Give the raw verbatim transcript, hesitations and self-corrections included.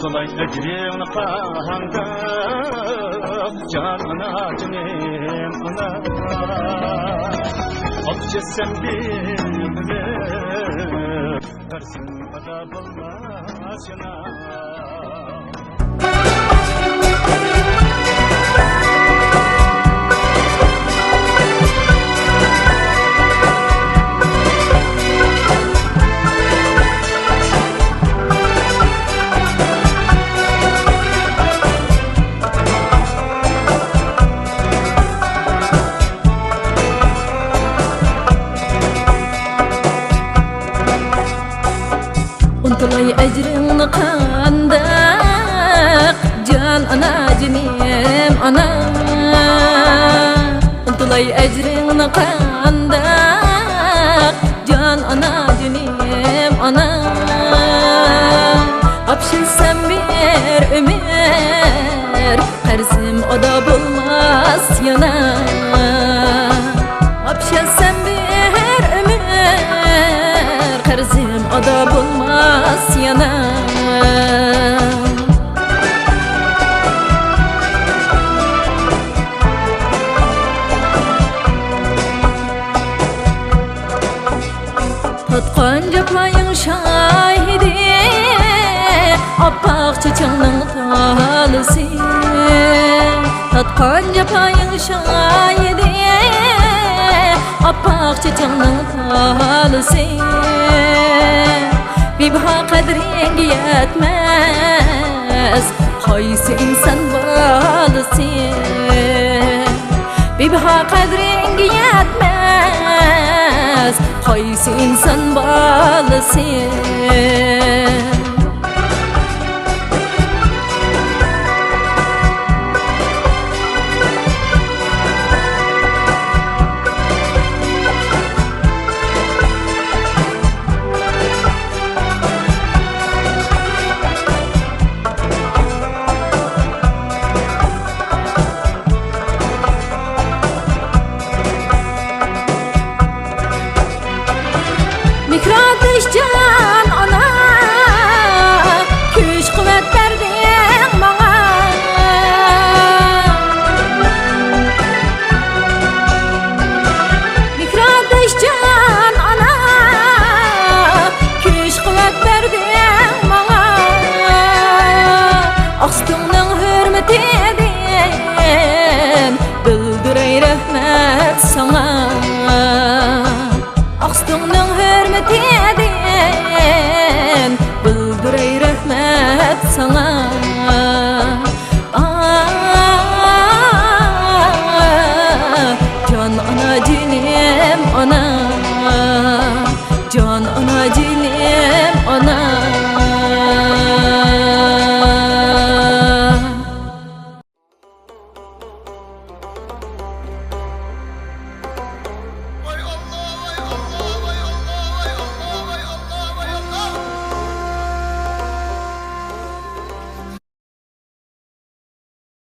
قىلاي ئەجرىڭنى قانداق، جان ئانا، جېنىم ئانا. ئاپچىسەن بىلمىدىم، قەرزىم ئادا بولماس يەنە. ئۇنتۇلاي ئەجرىڭنى قانداق، جان ئانا، جېنىم ئانا. ئۇنتۇلاي ئەجرىڭنى قانداق، جان ئانا، جېنىم ئانا. ئاپشىلسام بىر ئۆمۈر، قەرزىم ئادا بولماس يەنە. ئاپشىلسام بىر ئۆمۈر، قەرزىم ئادا بولماس يەنە. تارتقان جاپايىڭ شاھىدى، ئاپئاق چېچىڭنىڭ تالىسى. تارتقان جاپايىڭ شاھىدى، ئاپئاق چېچىڭنىڭ تالىسى. بىباھا قەدرىڭگە يەتمەس قايسى ئىنسان بالىسى؟ بىباھا قەدرىڭگە يەتمەس قايسى ئىنسان بالىسى؟ مېھرىداش جان ئانا، كۈچ-قۇۋۋەت بەردىڭ ماڭا. مېھرىداش جان ئانا، كۈچ-قۇۋۋەت بەردىڭ ماڭا. ئاقسۈتۈڭنىڭ ھۆرمىتىدىن بىلدۈرەي رەھمەت ساڭا. ئاقسۈتۈڭنىڭ ھۆرمىتىدىن بىلدۈرەي رەھمەت ساڭا. ئا، جان ئانا، جېنىم ئانا.